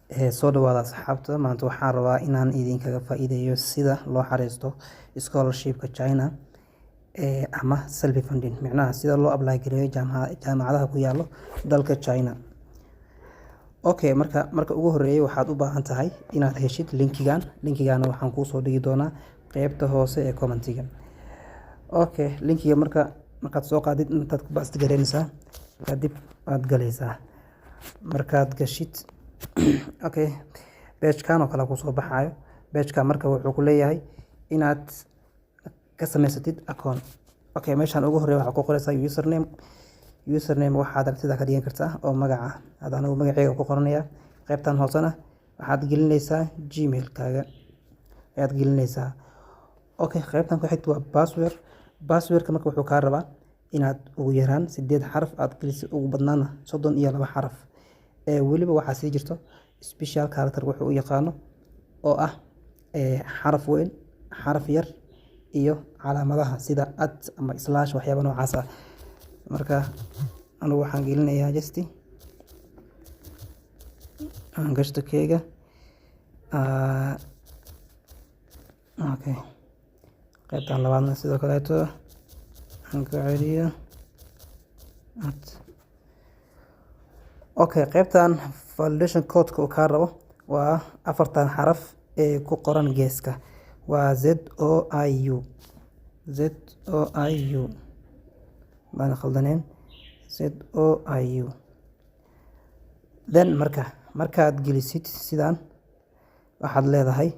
Soo dhawaada asxaabta. Maanta waxaan rabaa inaan idinkaga faa'iideeyo sida loo xareysto scholarship-ka China ama self funding, micnaha sida loo apply gareeyo jaamacadaha ku yaalo dalka China. Okay, marka ugu horeeyay waxaad u baahan tahay inaad heshid linkigan. Linkigana waxaan kuu soo dhigi doonaa qeybta hoose ee commentiga. Okay, linkiga markaad soo qaadid, intaad ku paste gareynaysaa, kadib waad galaysaa. Markaad gashid, okay, page-kan oo kale kusoo baxaayo. Page-ka marka wuxuu ku leeyahay inaad ka samaysatid account. Okay, meeshaan ugu horeeya waxaa ku qoraysaa username. Username waxaad rabtida ka dhigan kartaa oo magaca. Hadda anigu magacayga ku qoranaya. Qaybtan hoosena waxaad gelinaysaa Gmail-kaaga ayaad gelinaysaa. Okay, qaybtan ku xigta waa password. Password-ka marka wuxuu kaa rabaa inaad ugu yaraan 8 xaraf aad gelisid, ugu badnaana 32 xaraf. Weliba waxaa sii jirto special character wuxuu u yaqaano oo ah xaraf weyn, xaraf yar iyo calaamadaha sida at ama slash, waxyaabo noocaas ah. Marka anigu waxaan gelinayaa just aan gashto keyga. Okay, qaybtan labaadna sidoo kaleeto aan ku celiyo at. Okay, qaybtan validation code-ka uu kaa rabo waa afartan xaraf ee ku qoran geeska, waa ZOIU, ZOIU baan khaldaneen, ZOIU. Then markaad gelisid sidaan, waxaad leedahay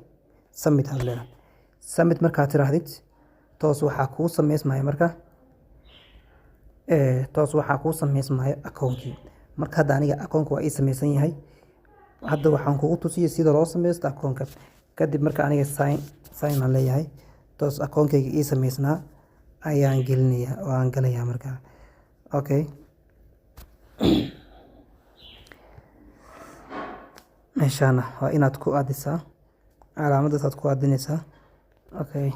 submit aad leedahay. Submit markaad tiraahdid, toos waxaa kuu sameysmaya marka toos waxaa kuu sameysmaya akoonkii. Marka hadda aniga akoonka waa ii sameysan yahay. Hadda waxaan kugu tusiyay sida loo sameysto akoonka. Kadib marka aniga sign aan leeyahay, toos akoonkayga ii sameysnaa ayaan gelinayaa oo aan galayaa markaa. Okay, meeshaana waa inaad ku aadisaa calaamaddaas aad ku aadinaysaa. Okay,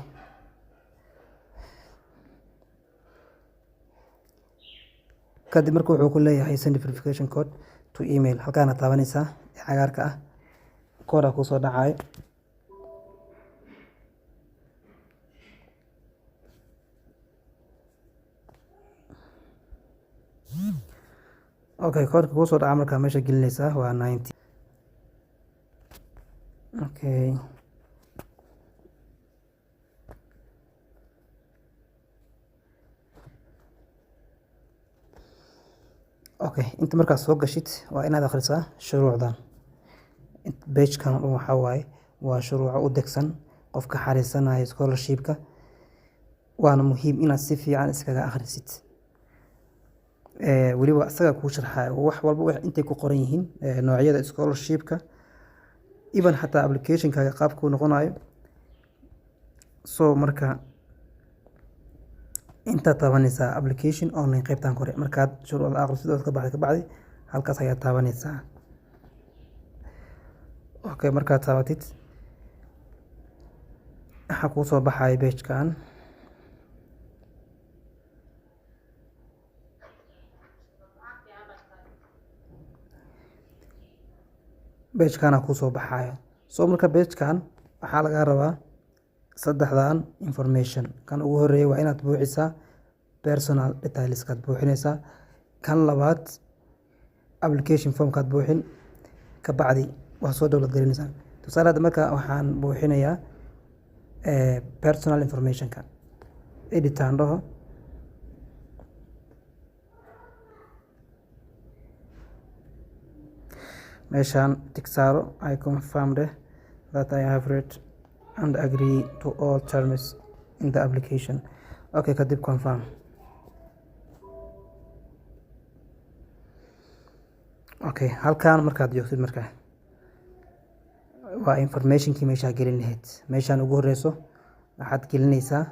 kadib marka wuxuu ku leeyahay send verification code to email. Halkaana taabanaysaa ee cagaarka ah, code aa kusoo dhacayo. Okay, code-ka kusoo dhaca markaa meesha gelinaysaa waa 90. Okay, okay, inta markaad soo gashid waa inaad akhrisaa shuruucdan. Page-kan dhan waxaa waaye waa shuruuco u degsan qofka xariisanaya scholarship-ka, waana muhiim inaad si fiican iskaga akhrisid. Weliba isaga kuu sharxayo wax walba, wax intay ku qoran yihiin, noocyada scholarship-ka, even xataa application-kaaga qaabkuu noqonayo. So marka intaad taabanaysaa application online qaybtan kore. Markaad shuruucda akhrisid ood ka baxday, ka bacdi halkaas ayaad taabanaysaa. Okay, markaad taabatid waxaa kuu soo baxaya page-kan. Page-kana kuu soo baxayo. So marka page-kan waxaa lagaa rabaa saddexdan information. Kan ugu horeeya waa inaad buuxisaa personal details-kaad buuxinaysaa. Kan labaad application form-kaad buuxin, ka bacdi waa soo download gareynaysaa. Tusaale hadda marka waxaan buuxinayaa personal information-ka. Edit aan dhaho. Meeshaan tick saaro, I confirm dheh that I have read and agree to all terms in the application. Okay, kadib confirm. Okay, halkaan markaad joogtid marka waa information-kii meeshaa gelin lahayd. Meeshaan ugu horeyso waxaad gelinaysaa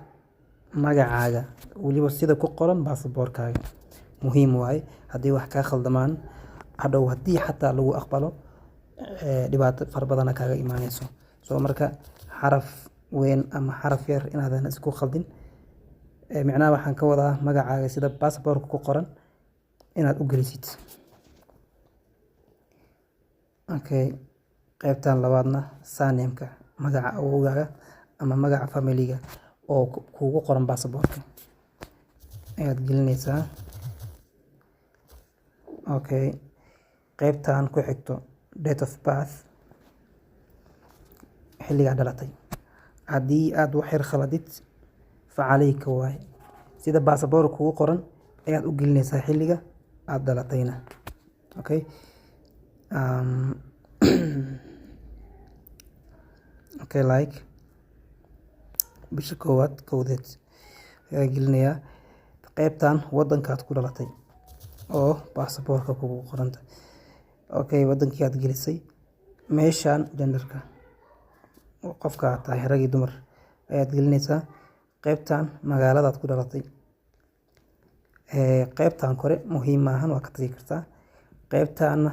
magacaaga, weliba sida ku qoran baasaboorkaaga. Muhiim waaye, haddii wax kaa khaldamaan hadhow, haddii xataa lagu aqbalo, dhibaato fara badana kaaga imaaneyso. So marka xaraf weyn ama xaraf yar inaadan isku khaldin. Micnaha waxaan ka wadaa magacaaga sida baasaboorka ku qoran inaad u gelisid. Okay. Qaybtan labaadna surname-ka, magaca awowgaaga ama magaca familiga oo kugu qoran baasaboorka ayaad gelinaysaa. Okay, qaybtan ku xigto date of birth, xilligaa dhalatay. Haddii aad wax yar khaladid, facaleyka waaye. Sida baasaboorka kugu qoran ayaad u gelinaysaa xilliga aad dhalatayna. Okay, okay, like bisha koowaad kowdeed ayaa gelinayaa. Qaybtan wadankaad ku dhalatay oo baasaboorka kugu qoranta. Okay, wadankii aad gelisay. Meeshaan genderka, qofka aad tahay, rag iyo dumar ayaad gelinaysaa. Qaybtan magaaladaad ku dhalatay. Qaybtan kore muhiim maahan, waa ka tagi kartaa. Qaybtaana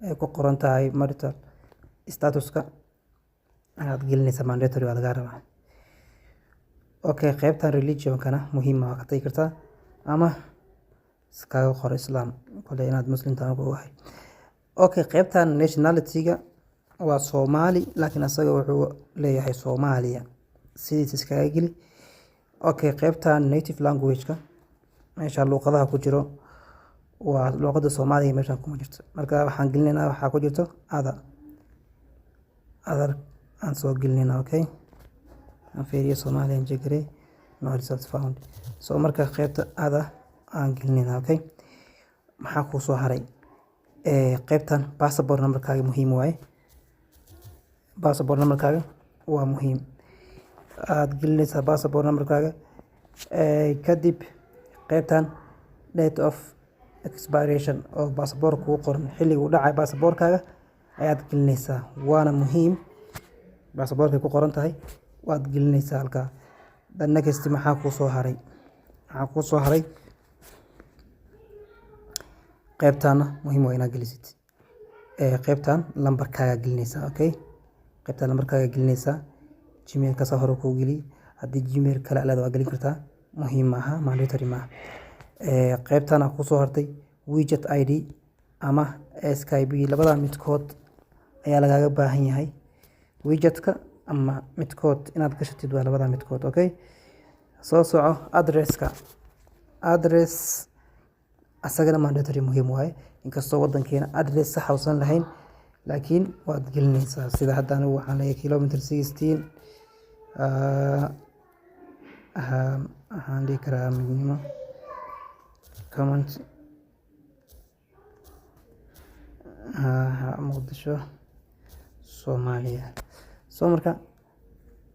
ay ku qoran tahay marital statuska ayaad gelinaysaa, mandatory waa lagaa rabaa. Okay, qaybtan religionkana muhiim waa ka tagi kartaa ama iskaga qor Islam, kole inaad Muslim tahay ku ogahay. Okay, qaybtan nationality-ga waa Soomaali, laakiin asaga wuxuu leeyahay Soomaaliya, sidiisa iskaga geli. Okay, qaybtan native language-ka, meesha luqadaha ku jiro waa luqadda Soomaaliga, meeshan kuma jirto. Marka waxaan gelinaynaa waxaa ku jirto other, other aan soo gelinaynaa. Okay, aan fiiriyo Soomaaliya, check garee, no results found. So marka qaybta other aan gelinaynaa. Okay, maxaa kuu soo haray? Qaybtan passport numberkaaga muhiim waaye. Passport numberkaaga waa muhiim, aad gelinaysaa passport numberkaaga. Kadib qaybtan date of expiration oo baasaboorka kugu qoran, xilliga uu dhacay baasaboorkaaga ayaad gelinaysaa, waana muhiim, baasaboorkay ku qoran tahay, waad gelinaysaa halkaa. The next, maxaa kuu soo haray? Maxaa kuu soo haray? Qaybtaana muhiim waa inaad gelisid. Qaybtan lambarkaaga gelinaysaa. Okay, qaybtan lambarkaaga gelinaysaa. Gmailka saa hore kuu geliy, haddii Gmail kale leedahay waa gelin kartaa, muhiim maaha, mandatory maaha. Qaybtan aa kusoo hartay WeChat ID ama Skype, labada midkood ayaa lagaaga baahan yahay. WeChatka ama midkood inaad gashatid waa labada midkood. Okay, soo soco. Addresska, address asagana mandatory, muhiim waaye, inkastoo wadankeena address sax uusan lahayn, laakiin waad gelinaysaa. Sida hadda anigu waxaan leeyahay kilometer 16, waxaan dhihi karaa Midnimo comment, Muqdisho, Soomaaliya. So marka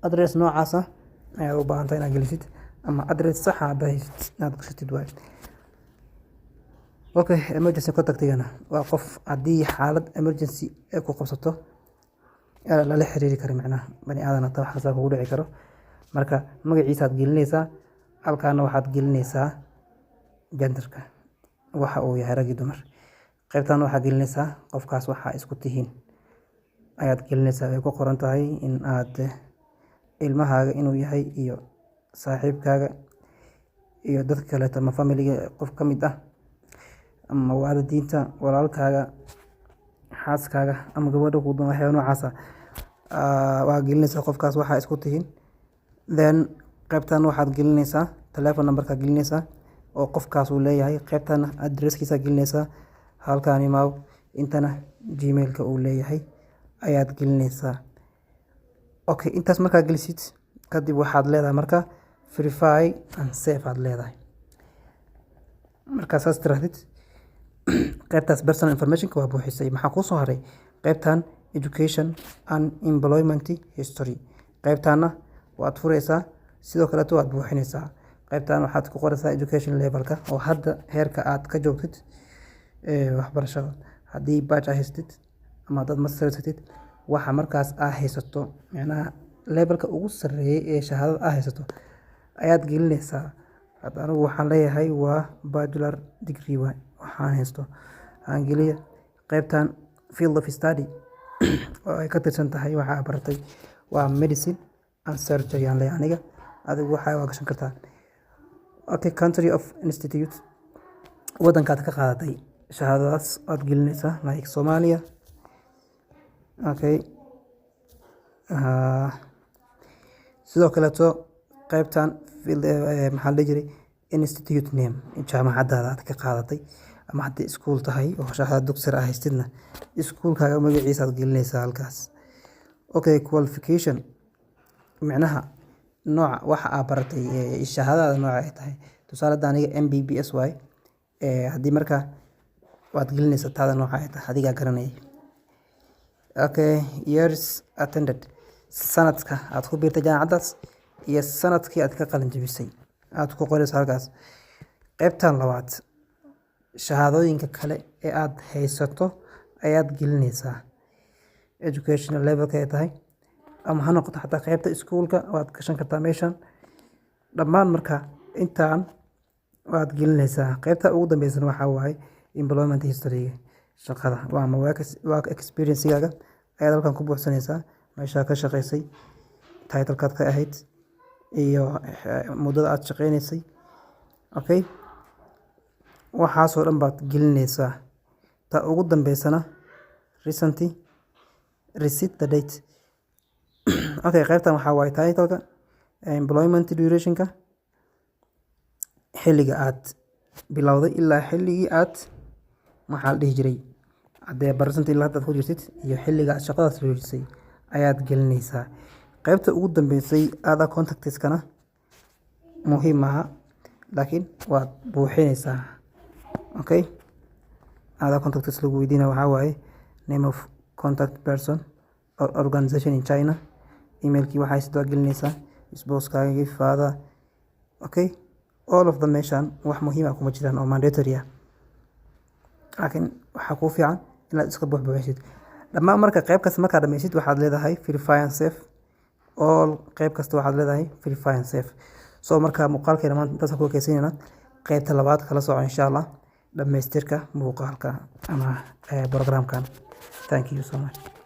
address noocaas ah ayaad u baahan tahay inaad gelisid, ama address sax ah haddaad haysid inaad gashatid waaye. Okay, emergency contactigana waa qof haddii xaalad emergency ay ku qabsato lala xiriiri karo, macnaha bani aadan hata waxaasaa kugu dhici karo. Marka magaciisa aad gelinaysaa halkaana, waxaad gelinaysaa genderka, waxa uu yahay, rag iyo dumar. Qaybtan waxaad gelinaysaa qofkaas waxaa isku tihiin ayaad gelinaysaa, ay ku qoran tahay in aad ilmahaaga inuu yahay iyo saaxiibkaaga iyo dadka kaleeto ama familiga qof ka mid ah ama waalidiinta, walaalkaaga, xaaskaaga ama gabadha kuu doon, waxyaaba noocaas ah waa gelinaysaa qofkaas waxaa isku tihiin. Then qaybtan waxaad gelinaysaa telephone numberka gelinaysaa oo qofkaas uu leeyahay. Qaybtana addresskiisa gelinaysaa halkaan imaaw, intana Gmailka uu leeyahay ayaad gelinaysaa. Okay, intaas markaa gelisid kadib, waxaad leedahay marka verify and save aad leedahay. Markaa saas tirahdid, qaybtaas personal informationka waa buuxisay. Maxaa kuu soo haray? Qaybtan education and employment history, qaybtaana waad fureysaa, sidoo kaleeto waad buuxinaysaa. Qaybtan waxaad ku qoraysaa education levelka oo hadda heerka aad ka joogtid waxbarashada, haddii bachelor haystid ama haddaad master haysatid, waxa markaas aa haysato, micnaha levelka ugu sarreeyay ee shahaadada aa haysato ayaad gelinaysaa. Hadda anigu waxaan leeyahay waa bachelor degree waay waxaan haysto aan geliya. Qaybtan field of study oo ay ka tirsan tahay waxa baratay waa medicine and surgery aan leeyahay aniga, adigu waxa waa gashan kartaa. Okay, country of institute, wadankaad ka qaadatay shahaadadaas waad gelinaysaa, like Soomaaliya. Okay, sidoo kaleeto qaybtan maxaa la dhihi jiray, institute name, jaamacadaada aad ka qaadatay, ama haddii iskuul tahay oo shahaado dugsi sare aad haystidna, iskuulkaaga magaciisa aad gelinaysaa halkaas. Okay, qualification, micnaha nooca waxa aad baratay, shahaadada nooca ay tahay. Tusaale, hadda aniga MBBS waaye. Haddii marka waad gelinaysaa taada nooca ay tahay, adigaa garanaya. Okay, years attended, sanadka aad ku biirtay jaamacaddaas iyo sanadkii aad ka qalin jebisay aad ku qorayso halkaas. Qaybtan labaad, shahaadooyinka kale ee aad haysato ayaad gelinaysaa, educational levelka ay tahay, ama ha noqoto xataa qaybta iskuulka waad gashan kartaa meeshan dhammaan. Marka intaan waad gelinaysaa. Qaybta ugu dambeysana waxaa waaye employment history, shaqada ama work experience-gaaga ayaad halkan ku buuxsanaysaa, meeshaa ka shaqeysay, title-kaad ka ahayd iyo muddada aad shaqeynaysay. Okay, waxaasoo dhan baad gelinaysaa. Ta ugu dambeysana, recent receipt, the date. Okay, qaybtan waxaa waaye title-ka, employment duration-ka, xilliga aad bilowday ilaa xilligii aad, maxaa la dhihi jiray, haddee present ilaa haddaad ku jirtid, iyo xilliga aad shaqadaas joojisay ayaad gelinaysaa. Qaybta ugu dambeysay, other contacts-kana, muhiim maaha, laakiin waad buuxinaysaa. Okay, other contacts lagu weydiinaya waxaa waaye name of contact person or organization in China, emailkii waxaa sidoo gelinaysaa, spousekaaga, father. Okay, all of them meeshan wax muhiim ah kuma jiraan oo mandatory ah, laakiin waxaa kuu fiican inaad iska buuxbuuxisid dhammaan. Marka qayb kasta markaad dhammaysid, waxaad leedahay verify and save all. Qayb kasta waxaad leedahay verify and save. So marka muuqaalkeena maanta intaas ku ekeysanayna. Qaybta labaad kala soco, insha Allah, dhammaystirka muuqaalka ama programkan. Thank you so much.